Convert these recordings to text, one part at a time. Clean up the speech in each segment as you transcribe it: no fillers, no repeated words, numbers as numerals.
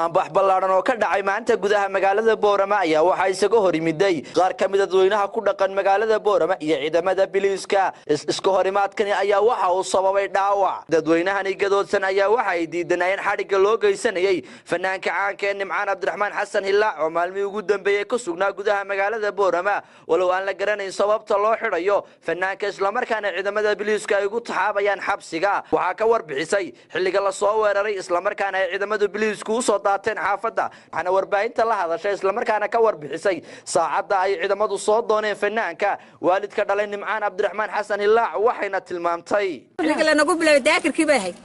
Banaanbax ballaaran oo ka dhacay maanta gudaha magaalada Boorama ayaa waxaa isaga hor yimiday qaar ka mid dadweynaha ku dhaqan magaalada Boorama iyo ciidamada biliiska. Iska horimaadkani ayaa waxa uu sababay dhaawac. Dadweynahani gadoodsan ayaa waxa ay diidanayeen xadhigga loo geysanayay fanaanka caanka ee Nimcaan Cabdiraxmaan Xasan Hilaac oo maalmihii ugu dambeeyay ku sugnaa gudaha magaalada Boorama, walow aan la garanayn sababta loo xidhayo fanaanka islamarkaana ciidamada biliiska ay ugu taxaabayaan xabsiga. Waxaa ka warbixisay xilliga la soo weeraray islamarkaana ay ciidamada biliisku u soo daateen xaafadda, waxaana warbaahinta la hadashay islamarkaana ka warbixisay saacadda ay ciidamadu soo dooneen fanaanka waalidka dhalay Nimcaan Cabdiraxmaan Xasan Hilaac, waxayna tilmaamtay xilliga lanagu bilaabay daakirkii bay ahayd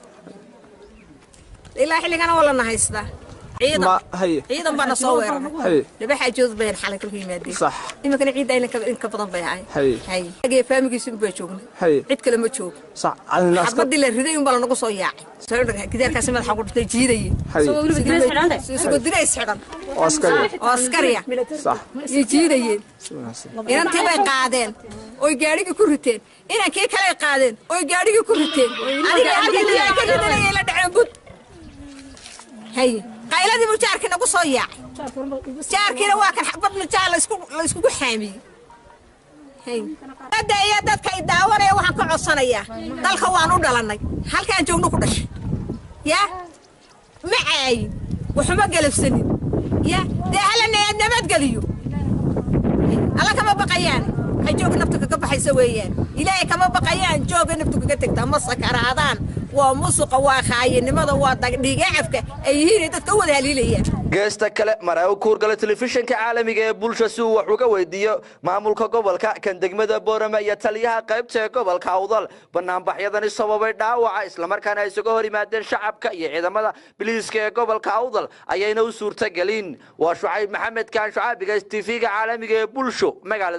ilaa xilligana waa lana haystaa. Ciidan baana soo weeraray, laba xaajood bayan xalay kolku yimaadeen, iminkana ciidda in ka badan bay ahay. Faamigiisa unbaa joognay, cid kale ma joogo. Xabadii la riday unbaa lanagu soo yaacay, gidaarkaasi madaxa ku dhuftay jiidayay isagoo dirays xidhan oo askariya yay jiidayeen. Inantii bay qaadeen oy gaadhigii ku riteen, inankii kaley qaadeen oy gaadhigii ku riteen, adiga halkii ay ka ridanayay la dhaceen bud. Hay qayladii buu jaarkii nagu soo yaacay, jaarkiina waa kan xabadna jaar layskugu xaamiyey. Hadda iyo dadka i daawanaya waxaan ka codsanayaa, dalka waan u dhalannay, halkaan joogno ku dhashay, yaa ma caayin, waxuma galabsanin, ya dee hala nabadgeliyo. Alla kama baqayaan, waxay jooga naftu kaga baxaysa weeyaan, Ilaahay kama baqayaan, jooga naftu kaga tegtaa, ma sakaraadaan, waa musuqa, waa khaayinimada, waa dhiigacabka ay yihiin dadka u wada haliilayaan. Geesta kale mare u kuurgala telefishinka caalamiga ee Bulsha si uu wax uga weydiiyo maamulka gobolka kan degmada Boorama iyo taliyaha qaybta ee gobolka Awdal banaanbaxyadani sababay dhaawaca islamarkaana ay isaga hor yimaadeen shacabka iyo ciidamada biliiska ee gobolka Awdal ayayna u suurtagelin. Waa Shucayb Maxamed Kaan Shucaabiga, TV-ga caalamiga ee Bulsho, magaalada